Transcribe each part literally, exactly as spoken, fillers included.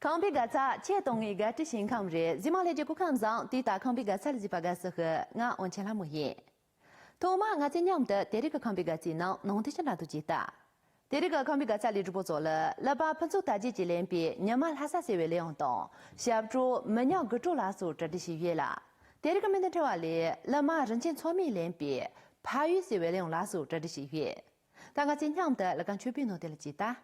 ཁང་པའི་དགའ་ཚལ་ཆེད་གཏོང་བའི་དགའ་སྤྲོའི་ཞིང་ཁམས་རེད། གཟིགས་མོ་ལྷན་རྒྱས་སྐུ་ཁམས་བཟང་། དེ་ལྟར་ཁང་པའི་དགའ་ཚལ་གཟིགས་པ་དགའ་བསུ་ཞུ། ང་དབང་ཆེན་ལྷ་མོ་ཡིན། ཐོག་མར་ང་ཚོས་མཉམ་དུ་དེ་རིང་གི་ཁང་པའི་དགའ་ཚལ་ནང་ནང་དེ་ཕྱི་འགྲོ་དུ་ཅིག་ལྟ། དེ་རིང་གི་ཁང་པའི་དགའ་ཚལ་ལས་སྒྲུབ་པོ་ཚོ་ལ་གླུ་པ་ཕུན་ཚོགས་དར་རྒྱས་ཀྱིས་ལེན་པའི་ཉི་མ་ལྷ་ས་ཟེར་བའི་གླུ་དབྱངས་དང་ཞབས་བྲོ་མི་ཉག་དགུ་སྤྲོ་ལ་སོགས་གྲ་སྒྲིག་བྱས་ཡོད་ལ། དེ་རིང་གི་སྨོན་འདུན་ཕྲེང་བ་ལས་གླུ་མ་རིན་ཆེན་མཚོ་མོས་ལེན་པའི་ཕ་ཡུལ་ཟེར་བའི་གླུ་དབྱངས་ལ་སོགས་གྲ་སྒྲིག་བྱས་ཡོད། ད་ང་ཚོས་མཉམ་དུ་གླུ་ཁང་མཆོད་པའི་ནང་དེ་ལ་ཅིག་ལྟ།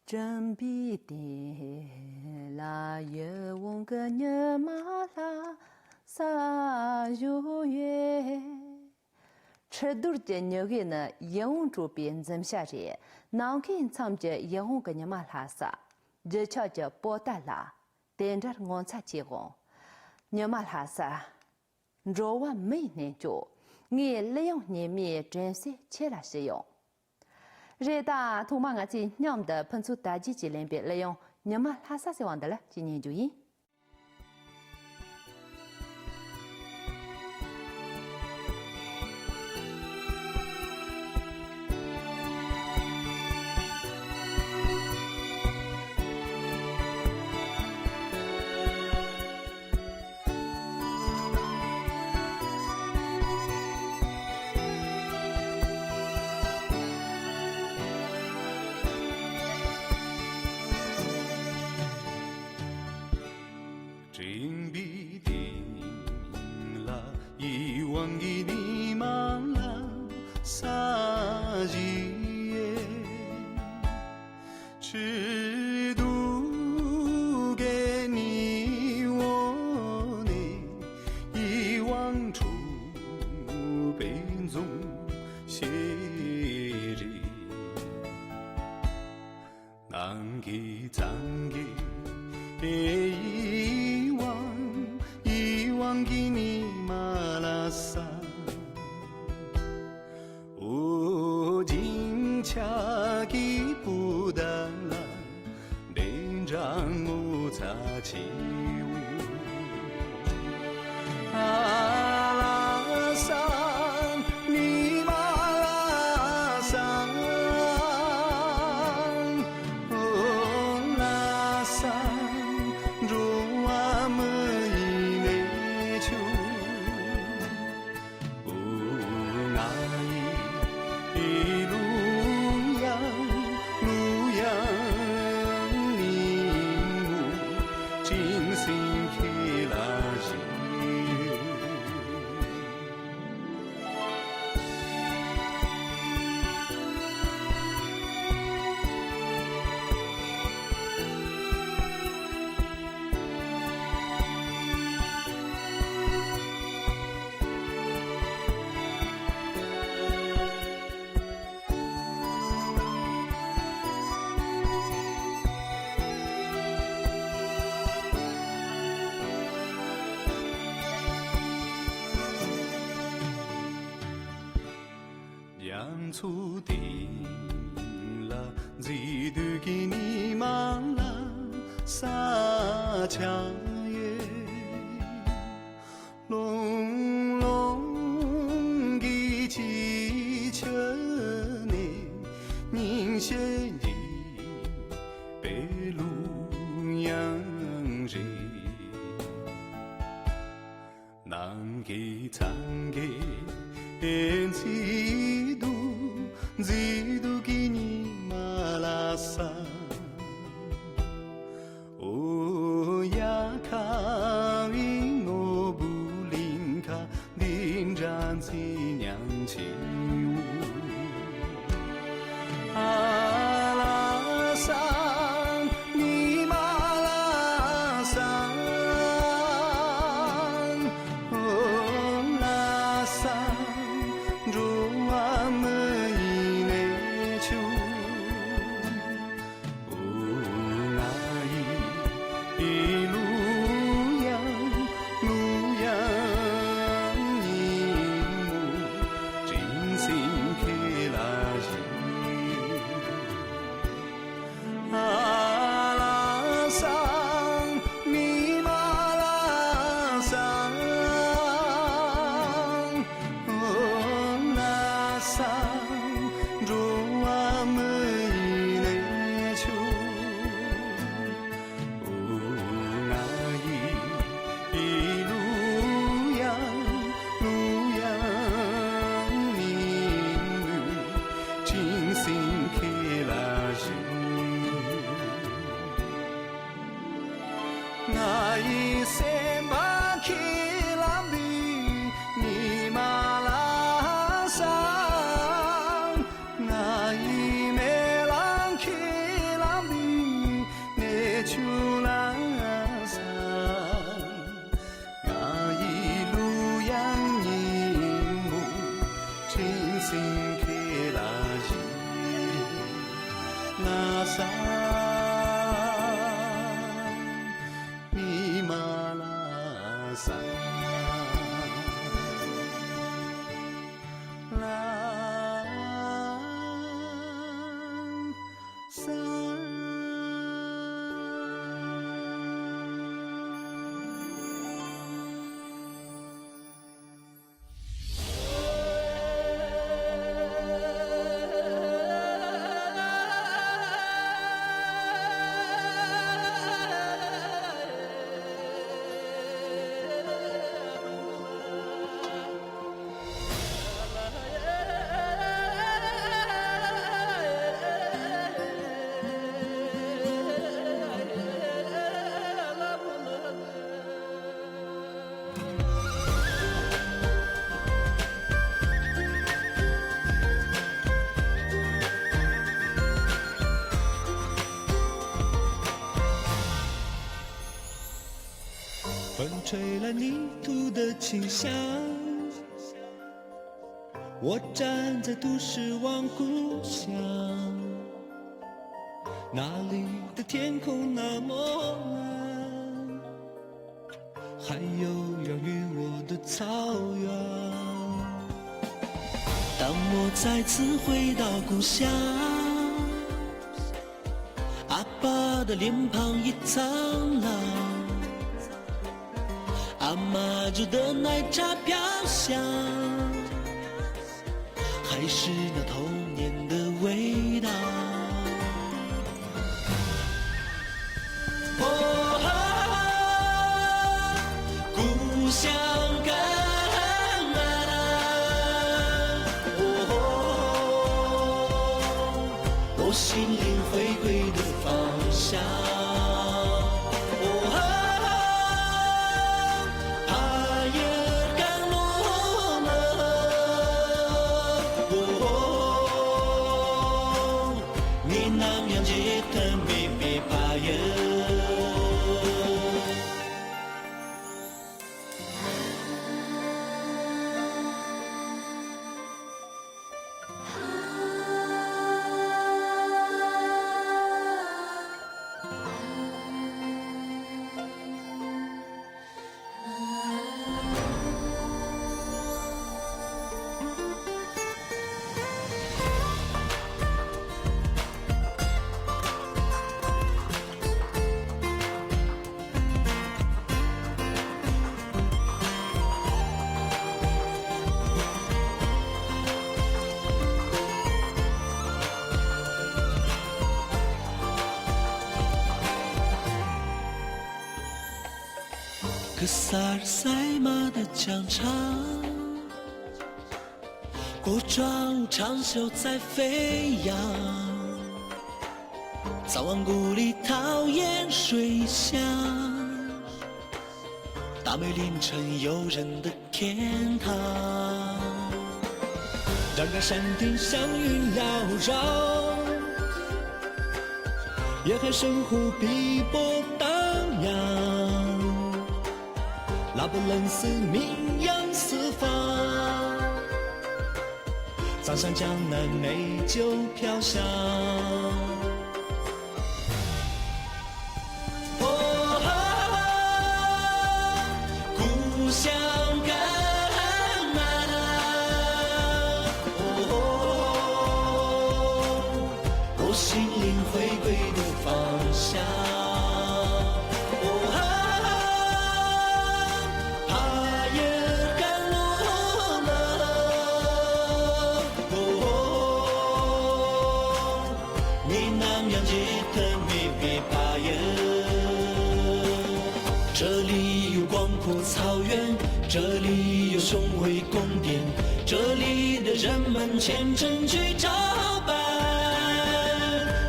བྱམས་པའི་དེད་ལ་ཡིད་འོང་གི་ཉི་མ་ལྷ་ས་བཞུགས་ཡོད། ཁྲི་རྡོར་གྱི་ཉི་འོད་ནི་ཡིད་འོང་སྤྲོ་བའི་འཛུམ་ཞལ་རེད། ནམ་མཁའི་མཚམས་ཀྱི་ཡིད་འོང་གི་ཉི་མ་ལྷ་ས། རྒྱུ་ཆགས་ཀྱི་པོ་ཏ་ལ། དེ་འདྲར་ངོ་མཚར་ཆེ་འོང་། ཉི་མ་ལྷ་ས། འགྲོ་བ་མིའི་རྣལ་འབྱོར། ངའི་གླུ་དབྱངས་སྙན་མའི་དྲན་གསོས་ཁྱེད་ལ་ཞུ་ཡོང་། རེད་ད། ཐོག་མར་ང་ཚོས་མཉམ་དུ་ཕུན་ཚོགས་དར་རྒྱས་ཀྱིས་ལེན་པའི་གླུ་དབྱངས་ཉི་མ་ལྷ་ས་ཟེར་བ་འདི་ལ་ཅིག་ཉན་རྒྱུ་ཡིན། སྤྲིན་པའི་སྟེང་ལ་ཡིད་འོང་གི་ཉི་མ་ལྷ་ས་བཞད། ཁྲི་གདུགས་ཀྱི་ཉི་འོད་ནས་ཡིད་འོང་འཕྲོ་བའི་འཛུམ་ཞལ་རེ། ནམ་མཁའི་མཚམས་ཀྱི་ཡིད་འོང་ཡིད་འོང་གི་ཉི་མ་ལྷ་ས། འོ་བྱིན་ཆགས་ཀྱི་པོ་ཏ་ལ། དེ་འདྲ་ངོ་མཚར་ཆེའོ། ཨ་ལྷ་ས། ཉི་མ་ལྷ་ས། འོ་ལྷ་ས། འགྲོ་བ་མིའི་གནས་མཆོག་ང་ཡི་གླུ་དབྱངས་གླུ་དབྱངས་ཉིན་མོ་སྤྲིན་གསེང་ཁྱེད་ལ་བཞད། རྒྱ་མཚོའི་སྟེང་ལ་མཛེས་སྡུག་གི་ཉི་མ་ལྷ་ས་འཆར་ཡོད། ལྷུང་ལྷུང་གི་ཁྱི་ཆུ་ནས་ཉིན་ཞིག་འཇིགས་པའི་གླུ་དབྱངས་རེ། ནམ་མཁའི་མཚམས་ཀྱི་མཛེས་སྡུག་མཛེས་སྡུག་གི་ཉི་མ་ལྷ་ས། འོ་ཡ་ཁ་བའི་ནོར་བུ་གླིང་ག་འདི་འདྲ་མཚན་ཉམས་ཆེའོ། ཨ་ 风吹来泥土的清香，我站在都市望故乡，那里的天空那么蓝，还有养育我的草原。当我再次回到故乡，阿爸的脸庞已苍老，阿妈煮的奶茶飘香，还是那童年的味道。哦，故乡啊，哦，我心灵回归的方向。哦，怕也敢落了。哦，你那样记得没没怕也。 克萨尔赛马的疆场， 古装长袖在飞扬，早晚故里桃源水乡，大美林城游人的天堂。张家山顶祥云缭绕，沿海神湖碧波荡漾。 拉卜楞寺名扬四方，藏香江南美酒飘香。哦，故乡啊，哦， 我心灵回归的方向。哦，怕也敢落了。哦，你那样记得没没怕也。这里有广阔草原，这里有雄伟宫殿，这里的人们虔诚去朝拜。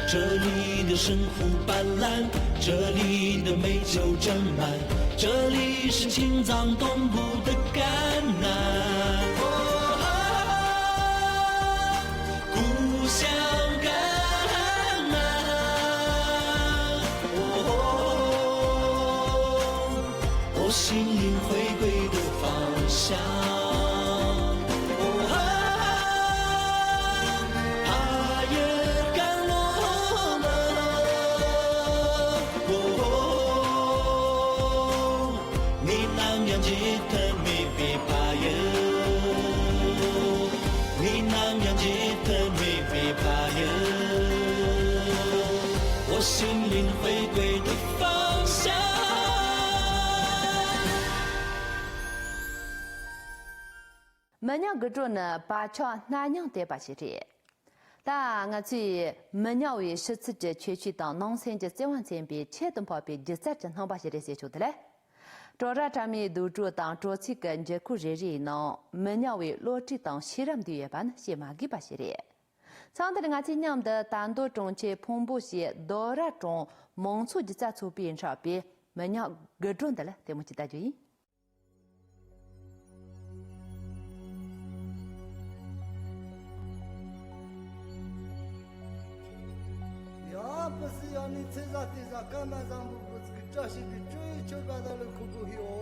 这里的神湖斑斓，这里的美酒斟满，这里是青藏东部的甘南。哦，故乡甘南。哦， 我心灵回归的方向。哦，怕也敢落了。哦，你那样记得没没怕也。你那样记得没没怕也。心灵回归的方向。 མི་ཉག་དགུ་སྒྲོན་ནི་བག་ཆགས་སྣ་མཉམ་ལྡན་པ་ཞིག་རེད། ད་ང་ཚོས་མི་ཉག་པའི་ཕྱི་ཚུལ་གྱི་ཁྱད་ཆོས་དང་ནང་སེམས་ཀྱི་བརྩེ་བ་མཚོན་པའི་ཁྱད་དུ་འཕགས་པའི་སྒྱུ་རྩལ་གྱི་རྣམ་པ་ཞིག་རེད་ཟེར་ཆོག་དེ་ལས། བྲོ་ར་ཁྲ་མོའི་རྡོ་བྲོ་དང་བྲོ་ཚིག་གི་འགྱུར་ཁུག་རེ་རེའི་ནང་མི་ཉག་པའི་བློ་གྲོས་དང་ཤེས་རབ་འདུས་ཡོད་པ་ནི་བཤད་མ་དགོས་པ་ཞིག་རེད། མཚམས་འདིར་ང་ཚོས་མཉམ་དུ་དར་མདོ་གྲོང་ཁྱེར་ཕུང་པོ་ཞེས་རྡོ་ར་གྲོང་མང་ཚོགས་སྒྱུ་རྩལ་ཚོགས་པས་འཁྲབ་པའི་མི་ཉག་དགུ་སྒྲོན་འདི་ལ་ལྟད་མོ་ཅིག་ལྟ་རྒྱུ་ཡིན། ཡང་བུ་སི་ཡང་ནི་ཚེ་ཟ་ལྟེ་ཟ་ཀ་མ་ཟ་འབུ་འབུ་ཚིག་བཀྲ་ཤིས་པའི་སྤྲོ་ཡི་མཆོད་པ་ལ་ལུ་ཁུ་ཁུ་ཧིའོ།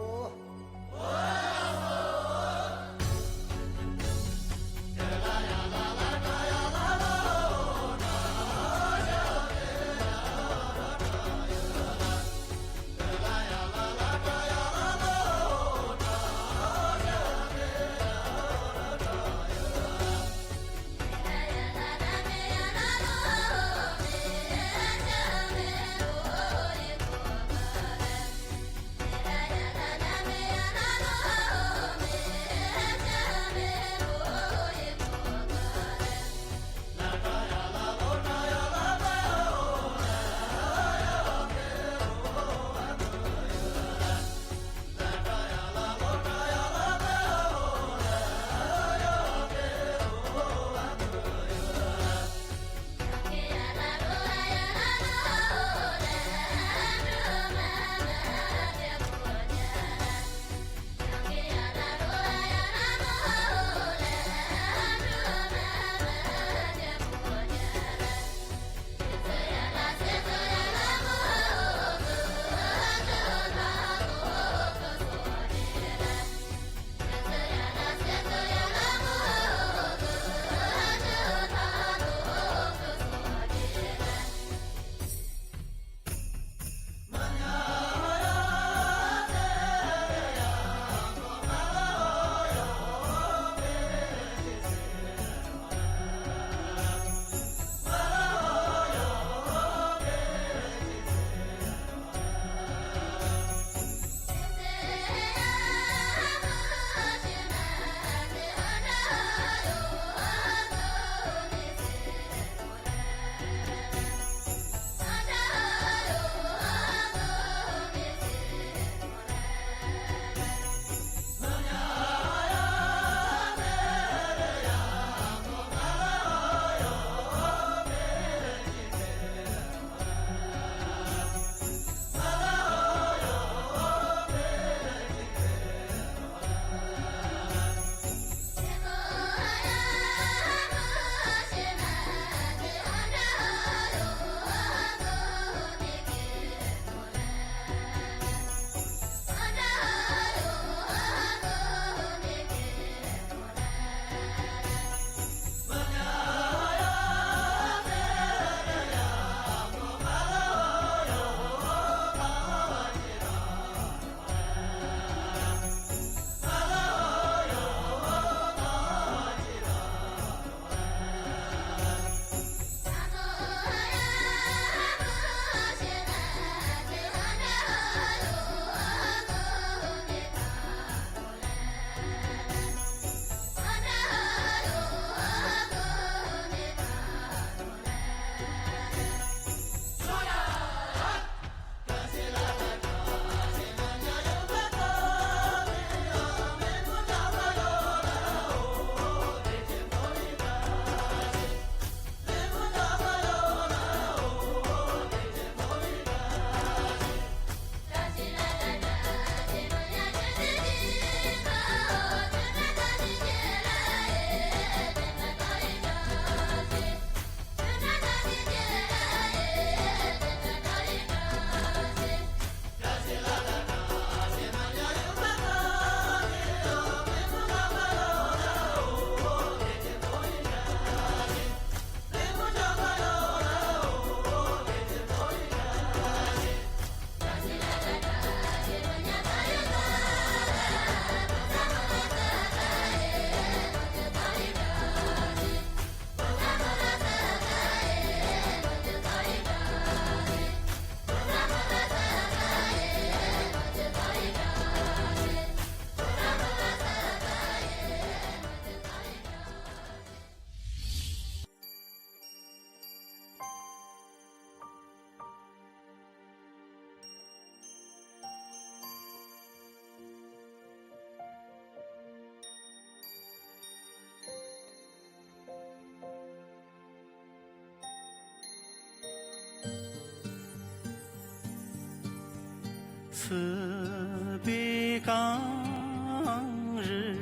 སྲིད་པའི་གངས་རི།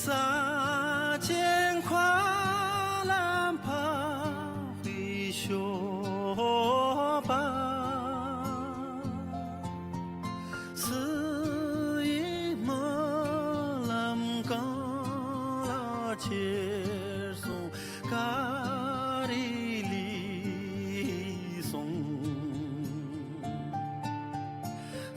ས་ཆེན་མཁའ་ལ་འཕགས་པའི་ཞོགས་པ། སྲིད་ཡུལ་སྨོན་ལམ་གངས་ལ་ཁྱེར་སོང་། ཀ་རི་ལི་སོང་།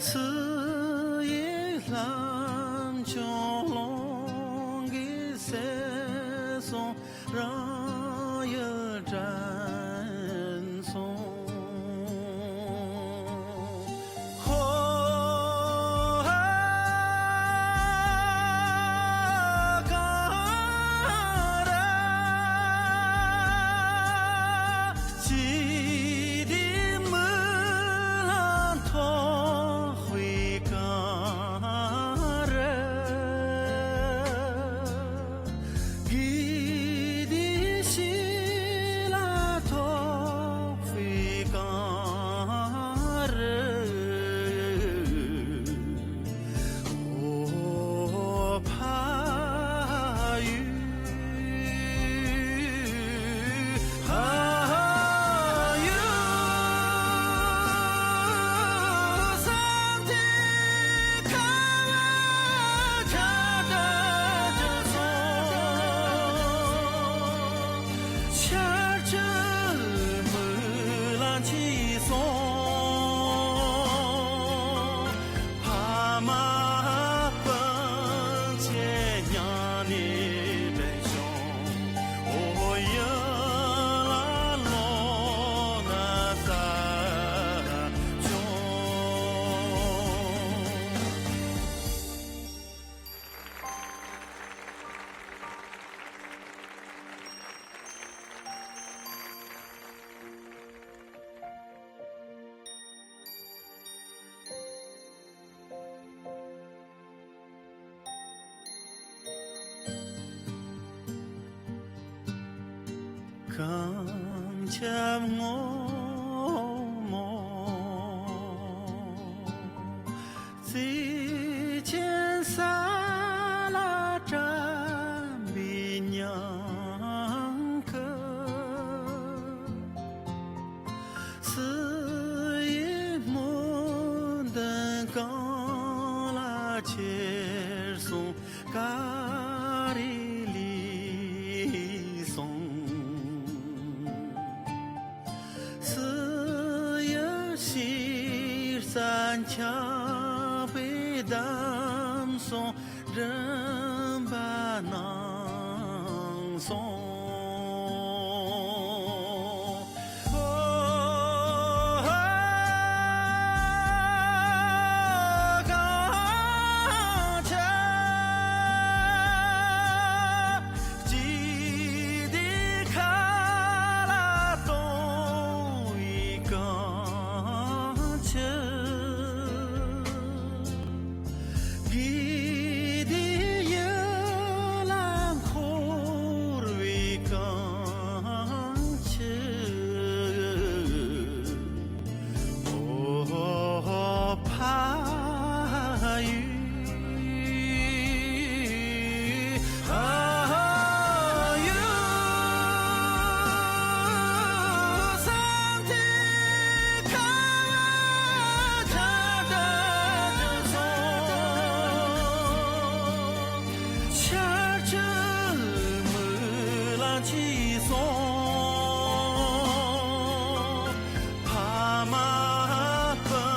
སྲིད་ཡུལ་ལྷམ་ཆུང་ཀླུང་གིས་བསད་སོང་། རང་ཡུལ་དྲན་སོང་། ཧོ་ཧ་གངས་རི། ཅི་སྟེ་མི་ལ་ཐོགས་པའི་གངས་རི། གི་དེ་ཤི་ལ་ཐོགས་པའི་གངས་རི། འོ་ཕ་ཡུལ། ཕ་ཡུལ། ས་མཐའི་ཁ་བ་ཁྱབ་བརྡལ་སོང་། ཆར་ཆུ་མུ་ལ་འཁྱིལ་སོང་། ཕ་མ་སྤུན་མཆེད་མཉམ་ནས་དྲན་བྱུང་། འོ་ཡུལ་ལ་ལོག་ན་ས་སྐྱོང་། གངས་ཆབ་སྔོན་མོ། རྩེ་ཆེན་ས་ལ་བཀྲམ་པའི་ཉང་ཁུ། སྲིད་ཡུལ་སྨོན་འདུན་གངས་ལ་ཁྱེར་སོང་། ཀ་རི་ལི་སོང་། སྲིད་ཡུལ་ཤི་རྩ་འཁྱགས་པས་བསྡམས་སོང་། སྒྲིམ་པ་གནང་སོང་། ཧོ་ཧ་གངས་ཆབ། ཅི་སྟེ་ཁ་ལ་གཏོང་བའི་གངས་ཆུ། གི་དེ་ཡུལ་ལ་འཁོར་བའི་གངས་ཆུ། འོ་ཕ་ཡུལ། ཕ་ཡུལ། ས་མཐའི་ཁ་བ་ཁྱབ་བརྡལ་སོང་། ཆར་ཆུ་མུ་ལ་འཁྱིལ་སོང་། ཕ་མ་སྤུན་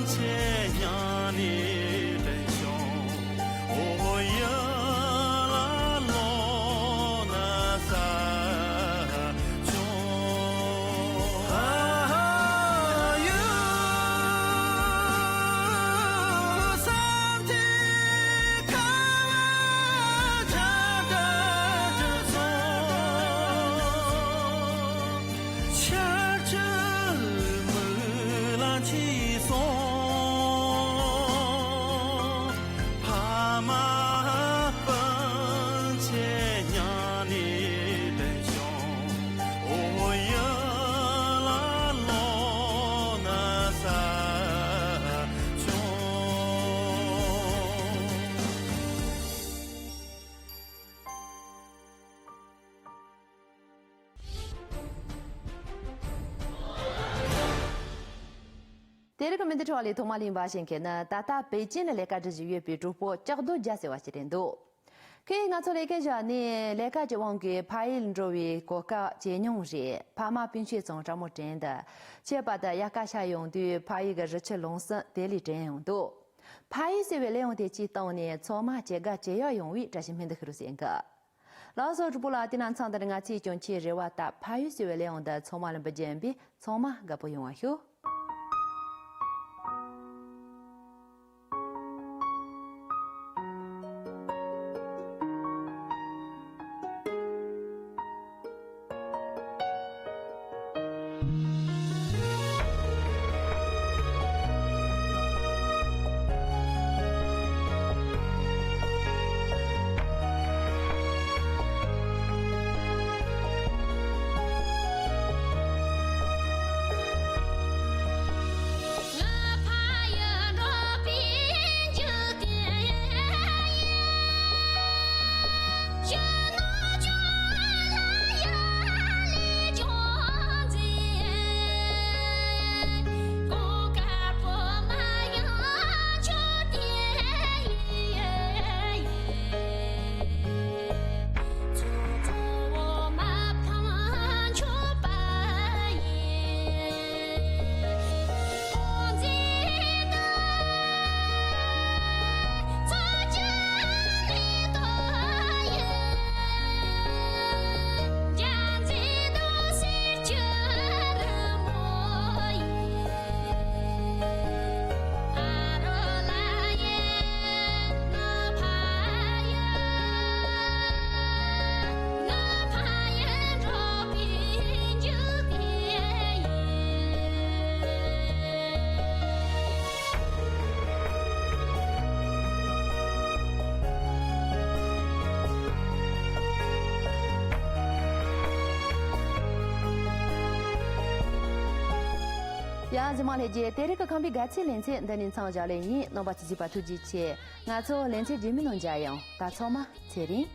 མཆེད་མཉམ་ནས་དྲན་བྱུང་། འོ་ཡུལ་ལ་ལོག་ན་ས་སྐྱོང་། ཕ་ཡུལ། ས་མཐའི་ཁ་བ་ཁྱབ་བརྡལ་སོང་། དེ་རིང་གི་མི་འདི་ཁྲོད་ལས་ཐོག་མ་ལིང་བ་ཞིག་མཁྱེན་ན། ད་ལྟ་པེ་ཅིན་ལ་ལས་ཀ་སྒྲུབ་བཞིན་ཡོད་པའི་གྲོགས་པོ་ལྕགས་རྡོ་རྒྱལ་ཟེར་བ་ཞིག་རེད་འདུག་ཁོས་ང་ཚོ་ལས་ཀའི་ཞོར་ནས་ལས་ཀ་གི་དབང་གིས་ཕ་ཡུལ་འགྲོ་བའི་གོ་སྐབས་བྱེད་མྱོང་རེད། ཕ་མ་སྤུན་མཆེད་ཚང་ཀྲ་མོ་དྲན་དུ། ཁྱད་པར་དུ་དབྱར་ཁ་ཤར་ཡོང་དུས་ཕ་ཡུལ་གྱི་རི་ཆུ་ལུང་གསུམ་དེ་ལས་དྲན་ཡོང་འདུག་ཕ་ཡུལ་ཟེར་བའི་གླེང་བ་དེ་སྤྱིར་བཏང་ནས་ཚང་མ་སྐྱེ་རྒ་སྐྱེ་ཡག་ཡོང་བའི་བཀྲ་ཤིས་སྨོན་འདུན་ཞུ་རུ་ཟེར་གི། ལགས་སོ། གྲོགས་པོ་ལགས། དེ་ན་མཚམས་འདིར་ང་ཚོའི་སྐྱོན་ཆེ་རེ་བ་ལྟར་ཕ་ཡུལ་ཟེར་བའི་གླེང་བ་འདི་ཚང་མ་ལ་འབུལ་རྒྱུ་ཡིན་པས། ཚང་མ་དགའ་པོ་ཡོང་བ་ཞུ། ཡང་གཟིགས་མོ་ལྷན་རྒྱས། དེ་རིང་གི་ཁམས་པའི་དགའ་ཚལ་ལེ་ཚན་འདི་ནས་མཚམས་བཞག་ལེ་ཡིན། རྣམ་པ་ཚོས་གཟིགས་པ་ཐུགས་རྗེ་ཆེ། ང་ཚོ་ལེ་ཚན་རྗེས་མའི་ནང་མཇལ་ཡོང་། ད་ཚང་མ་ཚེ་རིང་།